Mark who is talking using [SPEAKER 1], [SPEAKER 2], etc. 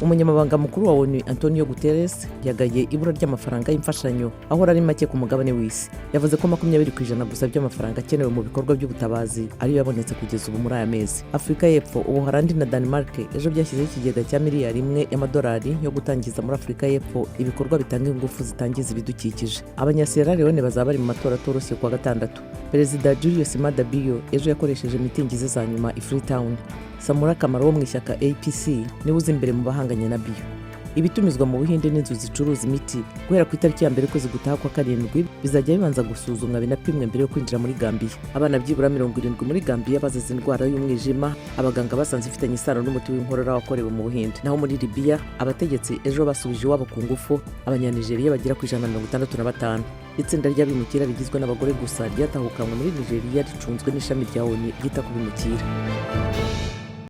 [SPEAKER 1] Umunyamabanga mukuru wa ONU, Antonio Guterres, yagaye ibura ry'amafaranga y'imfashanyo ahora ari make ku mugabane w'isi. Yavuze ko 20% gusa by'amafaranga akenewe mu bikorwa by'ubutabazi ariyo yabonetse kugeza ubu muri aya mezi. Afurika y'Epfo, Ubuholandi na Denmark ejo byashyizeho ikigega cya miliyari 1 y'amadolari yo gutangiza muri Afurika y'Epfo ibikorwa bitanga ingufu zitangiza ibidukikije. Abanyasierra Leone bazaba bari mu matora atoroshye kuwa gatandatu. Perezida Julius Maada Bio ejo yakoresheje mitingi ze za nyuma i Freetown. Samura Kamara wo mu ishyaka APC niwe uza imbere mu bahanganye na Bio. Ibitumizwa mu Buhinde n'inzu zicuruza imiti, guhera ku itariki ya mbere ukwezi gutaha kwa karindwi, bizajya bibanza gusuzumwa binapimwe mbere yo kwinjira muri Gambiya. Abana byibura 70 muri Gambiya bazize indwara y'umwijima abaganga basanze ifitanye isano n'umuti w'inkorora wakorewe mu Buhinde. Naho muri Libiya, abategetsi ejo basubije iwabo ku ngufu Abanyanigeriya bagera ku 165. Itsinda ry'abimukira rigizwe n'abagore gusa ryatahukanywe muri Nigeria ricunzwe n'ishami rya ONU ryita ku bimukira.